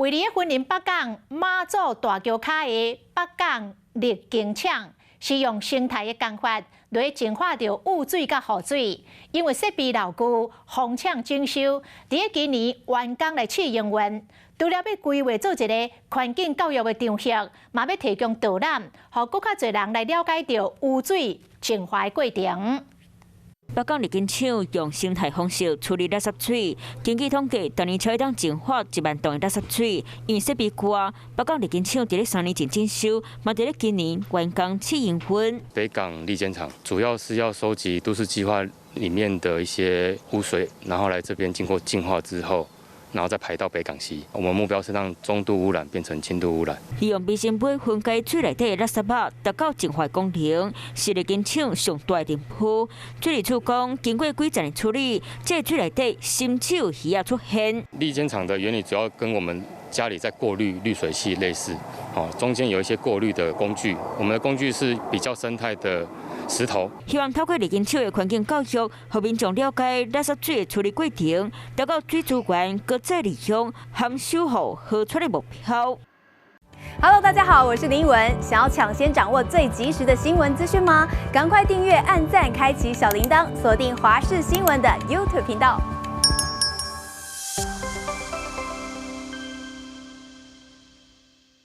位佇雲林北港馬祖大橋跤的北港瀝淨廠，是用生態的工法來淨化著污水佮雨水。因為設備老舊，封廠整修，佇今年完工來試營運。除了欲規劃做一个環境教育的場域，嘛欲提供導覽，予閣較濟人來了解著污水淨化的過程。北港瀝淨廠用生態方式處理垃圾水，根據統計，逐年會當淨化1萬噸的垃圾水。因為設備舊，北港瀝淨廠佇咧3年前整修，嘛佇咧今年完工試營運。北港瀝淨廠主要是要收集都市計劃裡面的一些污水，然後來這邊經過淨化之後，然後再排到北港溪。我們目標是讓中度污染變成輕度污染。利用微生物分解水內底的垃圾仔，達到淨化功能，是瀝淨廠上大的任務。水利署講，經過幾層的處理，這個水內底甚至有魚仔出現。瀝淨廠的原理主要跟我們家裡在過濾濾水器類似，哦，中間有一些過濾的工具，我們的工具是比較生態的石頭。希望透過瀝淨廠的環境教育，予民眾了解垃圾水的處理過程，達到水資源閣再利用和守護河川的目標。 Hello，大家好，我是林文。想要搶先掌握最及時的新聞資訊嗎？趕快訂閱、按讚、開啟小鈴鐺，鎖定華視新聞的 YouTube 頻道。